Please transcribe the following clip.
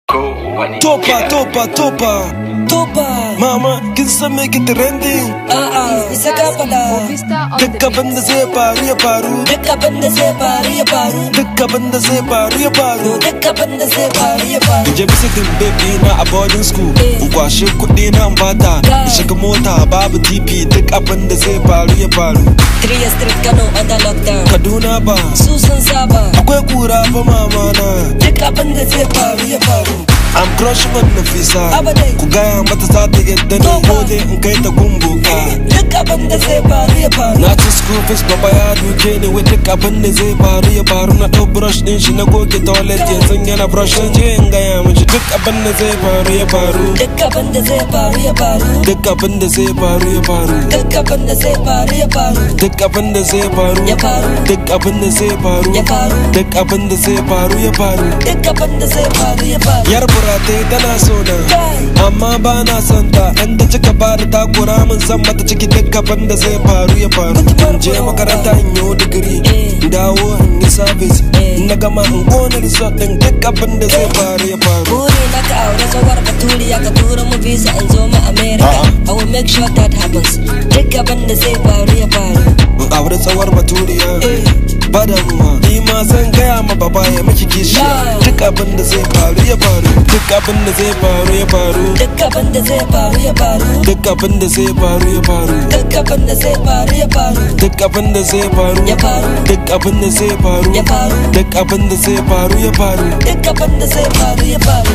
Kowane Topa, kiɗa. Topa, topa. Topa. Mama, kin san me ke trending? A'a, isa ka faɗa. Duk abin da zai faru ya faru. Duk abin da zai faru ya faru. Duk abin da zai faru ya faru. Duk abin da zai faru ya faru. In je visiting baby na a boarding school. In kwashe kuɗi na in bata. In shiga mota babu TP, duk abin da zai faru ya faru. Three Street, Kano under lockdown. Kaduna ba. Su sun saba. Akwai kura fa, mama na. Duk abin da zai faru ya faru. I'm crushing on Nafisa. Abadai. Ku gaya mata za ta yadda ne Topa. ko dai in kai ta gumboka. Duk abin da zai faru ya faru. Na ci school fees, baba ya duke ni, wai duk abin da zai faru ya faru. Na ɗau brush ɗin shi na goge toilet, yanzu yana brush. Zan je in gaya mishi duk abin da zai faru ya faru. Duk abin da zai faru ya faru. Duk abin da zai faru ya faru. Duk abin da zai faru ya faru. Duk abin da zai faru. Ya faru. Duk abin da zai faru. Ya faru. Duk abin da zai faru ya faru. Duk abin da zai faru ya faru. Yar buratai tana so na, Kai. amma ba na son ta. In ta cika ba da takura min, zan mata ciki. Duk abin da zai faru ya faru. In je makaranta in yi digiri, in dawo in yi service, in na gama in kona resort din. Duk abin da zai faru ya faru. Buri na ka aure tsohuwar baturiya, ka tura mu visa in zo mu America. I will make sure that happens. Duk abin da zai faru ya faru. In aure tsawar baturiya, ba damuwa, ni ma zan gaya ma baba ya miki kishiya. Duk abin da zai faru ya faru. Duk abin da zai faru ya faru. Duk abin da zai faru ya faru. Duk abin da zai faru ya faru. Duk abin da zai faru ya faru. Duk abin da zai faru. Ya faru. Duk abin da zai faru. Ya faru. Duk abin da zai faru ya faru. Duk abin da zai faru ya faru.